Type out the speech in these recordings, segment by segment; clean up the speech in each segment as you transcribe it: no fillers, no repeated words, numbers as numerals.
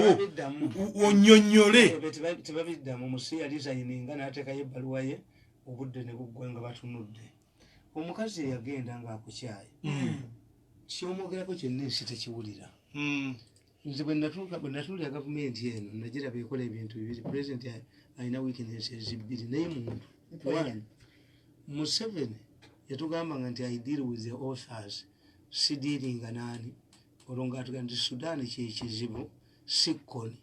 Tebabiddamu. Onyonyole. Tebabiddamu. Musi yaresigninga n'ateekayo ebbaluwa ye, obudde ne buggwa nga batunudde. Omukazi eyagenda ng'akukyaye, kyomwogerako kyonna ensi tekiwulira. Nze bwe natuuka, bwe natuulira gavumenti eno, nagiraba ekola ebintu bibiri. President alina weaknesses bbiri, naye muntu. Mpulira. One, Museveni yatugambanga nti, "I deal with the authors," sidealinga naani. Olwo ngaatugamba nti Sudan kyekizibu, si Kony.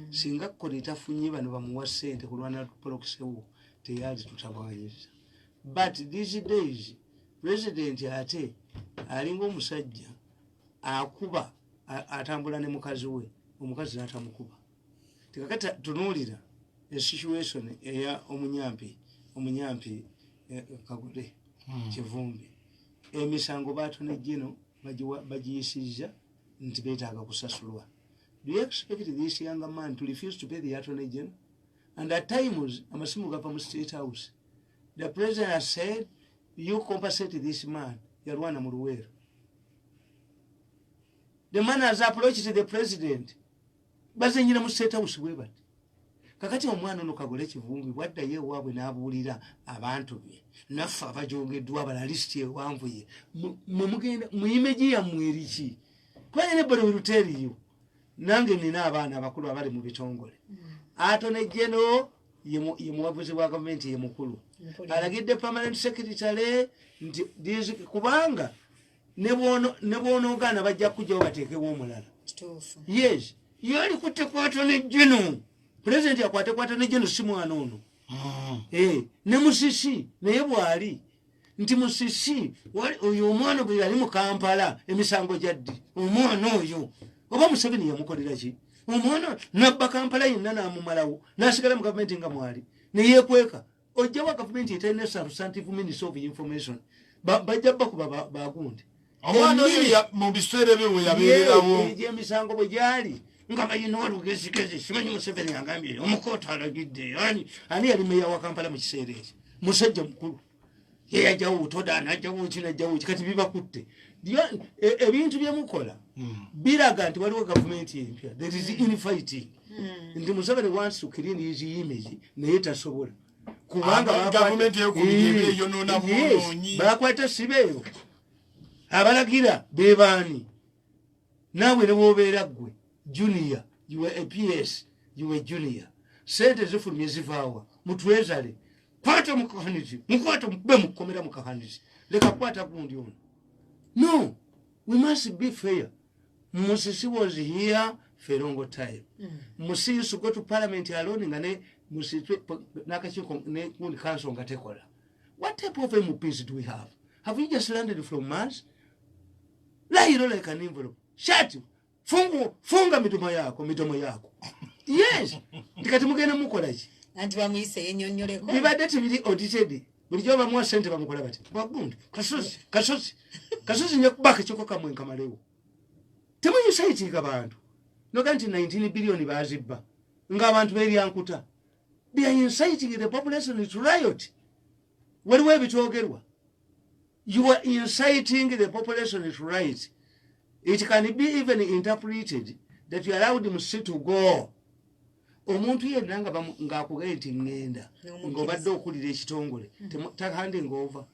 Singa Kony tafunye bano bamuwa ssente kulwana proxy war, teyali tutabanyiza. But these days president ate alinga omusajja akuba atambula ne mukazi we, omukazi n'atamukuba. Tekakati tunuulira esituation eya omunyampi, Kagole Kivumbi. Emisango batone gino bagiyisizza nti beetaaga kusasulwa. Do you expect this younger man to refuse to pay the attorney general? And at times amasimu gava mu State House, the president has said, "You compensate this man." Yalwana mu Luweero. The man has approached the president, bazenyera mu State House bwe bati. Kakati omwana ono Kagole Kivumbi bwaddayo ewaabwe n'abuulira abantu be, naffe abajogeddwa abala, lisiti ewanvuye. Mwe mugenda mu image yammwe eriki? Kubanga anybody will tell you, nange nina abaana abakulu abali mu bitongole. Attorney General ye muwabuzi wa gavumenti, ye mukulu. Mpulira. Alagidde permanent secretary nti kubanga ne bw'onoogaana bajja kujjawo bateekewo omulala. Kituufu. Yes, yali kutte ku attorney general. President akwate ku attorney general, si mwana ono. Ne Musisi naye bwali nti Musisi oyo omwana bwe yali mu Kampala, emisango gyaddi? Omwana oyo oba Museveni yamukolera ki? Omwana nabba Kampala yenna namumalawo, nasigala mu gavumenti nga mwali neyekweka. Ojjawa gavumenti etalina substantive minister of information? Bajja bakuba bagundi. Omwana oyo mu biseera ebyo we yabeererawo. Egyemisango bwe gyali nga balina olugezigezi, simanyi Museveni agambye omukoota alagidde ani. Ani yali meya wa Kampala mu kiseera ekyo? Musajja mukulu yeyajjawo butoda, najjawo ki, najjawo ki. Kati bibakutte. Ebintu byemukola biraga nti waliwo gavumenti empya. There is infighting nti Museveni wants to clean his image, naye tasobola kubanga Gavumenti ey'okubiri eyonoona bwonoonyi. Bakwata sibeeyo abalagira bebaani. Naawe ne bwobeera ggwe junior, you were a PS, you were junior, sente zifulumye zivaawa mu treasury? Kwata mukahanizi, mukwata, mukube mukomera mukahanizi, leka kwata gundi ono. No, we must be fair. Musisi was here for a long time. Musi used to go to parliament alone nga ne Musisi nakakiiko ne gundi council nga tekola. What type of MPs do we have? Have you just landed from Mars? Layiro like an envelope shut. Fungu, funga midomo yako, midomo yako. Yes, ndikati mugenda mukola ki? Anti bamuyise yennyonnyoleko. Bibadde tebiri audited. Bulijjo bamuwa sente, bamukola bati bagundi kasozi kasozi kasozi nja kuba akakiiko kamwe nkamalewo. Temuincitinga bantu noga nti 19 billion bazibba ng'abantu beryankuta. They are inciting the population to riot. Waliwo ebitwogerwa. You are inciting the population to riot. It can be even interpreted that you allowed Musisi to go. Omuntu yenna nga ng'akugambye nti ŋŋenda, N'omukkiriza. ng'obadde okulira ekitongole, tahanding over.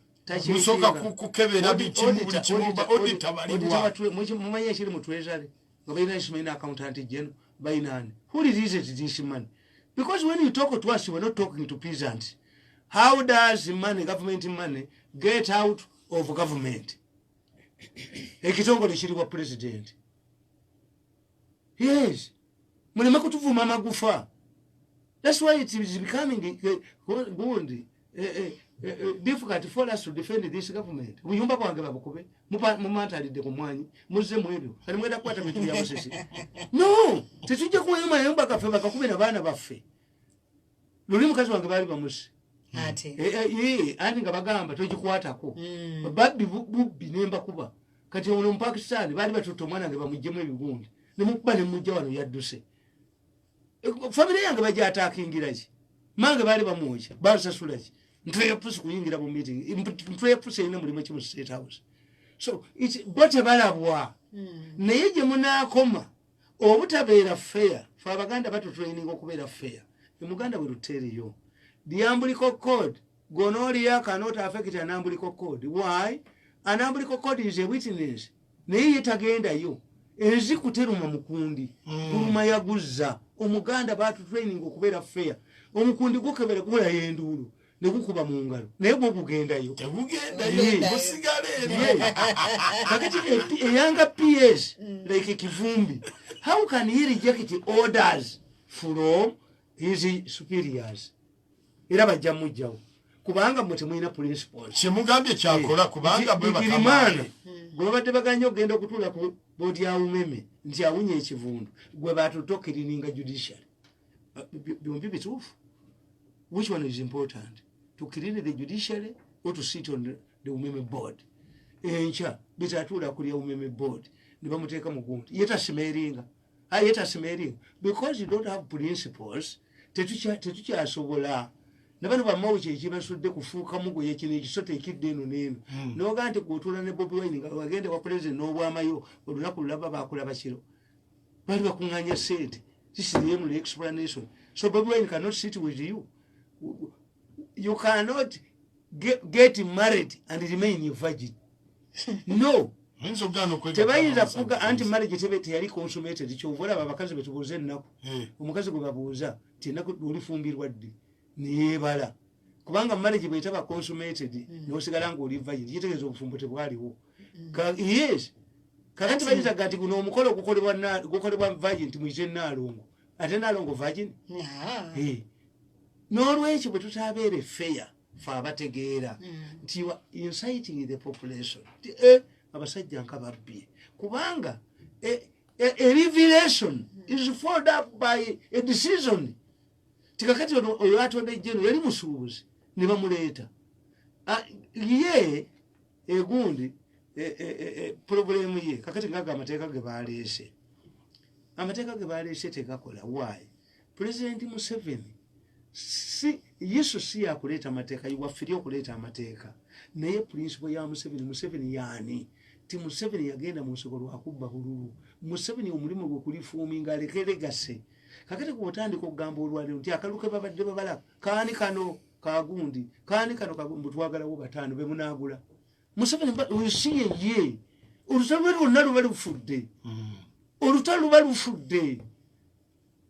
Musooka kukebera bikimu, buli kimu, auditor balibwa. Mumanyi ekiri mu treasury nga balina simanyi accountant general, balinaani? Who releases this money? Because when you talk to us, you are not talking to peasants. How does money, government money, get out of government? Ekitongole kiri wa president. Yes, muleme kutuvuma amagufa. That's why it is becoming gundi difficult for us to defend this government. Obuyumba bwange babukube, mumantalidde ku mwanyi, muzze mu ebyo. Kati mugenda kukwata bintu bya Musisi? No, tetujja kuwayo mayumba gaffe bakakube na baana baffe. Luli mukazi wange baali bamusi. Ate Anti nga bagamba togikwatako. Babbi bubbi nembakuba. Kati ono Mupakistan baali batutte omwana nge bamugjemu ebigundi, nemukuba nemujja wano yadduse. Famire yange bagyatakingira ki? Mange baali bamwokya, bansasula ki? Ntweyapusi kuyingira mu meeting, ntweyapusi erina mulimu ki mu State House? So bo tebalabwa. Naye gye munaakoma Obutabeera fair, fe Abaganda batutraininga okubeera fair. Omuganda bwe luteriyo the umbilical cord, gonorrhea cannot affect an umbilical cord. Why? An umbilical cord is a witness, naye ye tagendayo. Enziku teruma mukundi, guluma yaguzza. Omuganda batutraininga okubeera fair. Omukundi gukebera gulayo enduulu ne gukuba mu ngalo, naye gwo gugendayo? Tegugendayo. Gusigala eri. Kakati eyanga PS like Kivumbi, how can he reject orders from his superiors? Era bajja mujjawo kubanga mwe temulina principles. Kyemugambye kyakola, kubanga bwe Bigirimana bakama. Gwe babadde baganye okugenda okutuula ku boodi ya Umeme nti awunya ekivundu, gwe batutte okucleaninga judiciary. Byombi bituufu. Which one is important, to clean the judiciary or to sit on the Umeme board? Enkya bitatuula kulya Umeme board ne bamuteeka mu gundi, ye tasimeringa. Ah, ye tasimeringa because you don't have principles. Tetukyasobola. Nabano bamawo kyekibasudde kufuuka mugoye kino ekisota ekidda eno neeno. Noga nti gwotuula ne Bobi Wine nga wagenda wa president n'obwamayo olunaku lulaba bakulaba kiro bali bakuŋŋanya sente. This is the only explanation. So Bobi Wine cannot sit with you. You cannot get married and remain a virgin. No. Oyinza okugaana okwegatta Tebayinza n'omusajja. Kuga anti marriage tebe teyali consummated. Kyova olaba abakazi betubuuza ennaku, omukazi gwe babuuza ti ennaku olifumbirwa ddi, neyeebala, kubanga marriage bwetaba consummated nosigala ngaoli virgin, kitegeeza obufumbo tebwaliwo. Yes, kakati bayinza ga nti guno omukolo gukolebwa virgin, timuyite Naalongo, ate Naalongo virgin. Ah. N'olwekyo bwe tutabeere fair, fe abategeera nti you are inciting the population nti abasajja nka babbye, kubanga a revelation is followed up by a decision. Tikakati ono oyo atonda jeno yali musuubuzi ne bamuleeta. Ah, ye egundi problemu ye kakati ngaga amateeka ge baleese, amateeka ge baleese tegakola. Why? President Museveni si yesu, si yakuleeta amateeka, waffiri okuleeta amateeka, naye principle ya Museveni, Museveni yaani ti Museveni yagenda mu nsiko lwakubba bululu. Museveni omulimu gwe kureforminga aleke legacy. Kakati bwotandika okugamba olwaliro nti akalu ke babadde babala kaani kano kagundi, kaani kano kagundi, twagalawo bataano bemunaagula. Museveni oyo ye olutalo lwe lwonna luba lufudde, olutalo luba lufudde.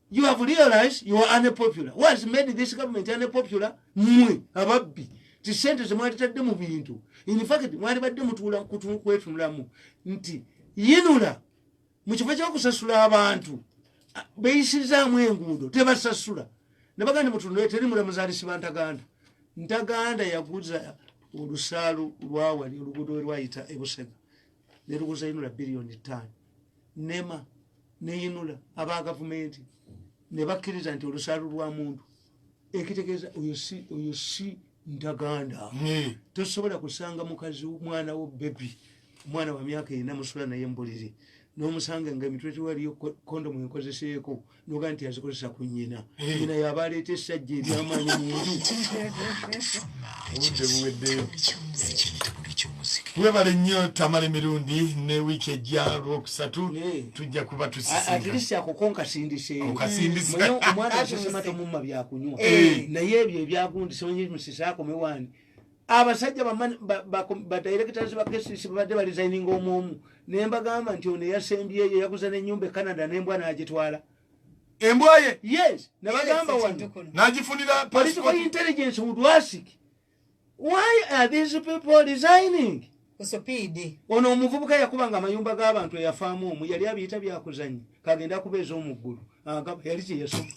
You have realized you are unpopular. What has made this government unpopular? Mwe ababbi, ti sente zemwalitadde mu bintu. In fact, mwalibadde mutuula kwetunulamu nti yinula mu kifo ky'okusasula abantu beyisizaamu enguudo tebasasula. Nabagandi mutunule, teri mulamuzi alisiba Ntaganda. Ntaganda yaguza olusaalu lwawali oluguudo we lwayita ebusega neluguza yinula 5 biliyoni. Nema neyinula aba gavumenti ne bakkiriza nti olusaalu lwa muntu, ekitegeeza oyo si Ntaganda. Tosobola kusanga mukazi mwana wo baby, omwana wa myaka 4, musula naye mbuliri n'omusanga nga emitwe tewaliyo kondomu enkozeseeko, noga nti yazikozesa ku nnyina. Nyina yaba aleeta essajja eryamaanyi mu nju. Obudde buweddeyo. Webale nnyo Tamala Emirundi, ne wiiki ejja Lwokusatu tujja kuba At tusisinkana. least ako konkasindise. Okasindise. Mwenye omwana asesema tomumma byakunywa, naye ebyo ebyagundi simanyi musisaakomewaani. Abasajja badirectors ba KCC babadde baresigninga omwomu, nembagamba nti ono eyasembyeyo yaguza n'ennyumba e Canada n'embwa n'agitwala. Embwa ye? Yes, nabagamba wano. N'agifunira Political passport. intelligence would ask, why are these people resigning? Ku speed. Ono omuvubuka yakubanga amayumba g'abantu eyafaamu omu, yali abiyita byakuzanya, kagenda akubeeza omuggulu. Agamba yali kyeyasoma.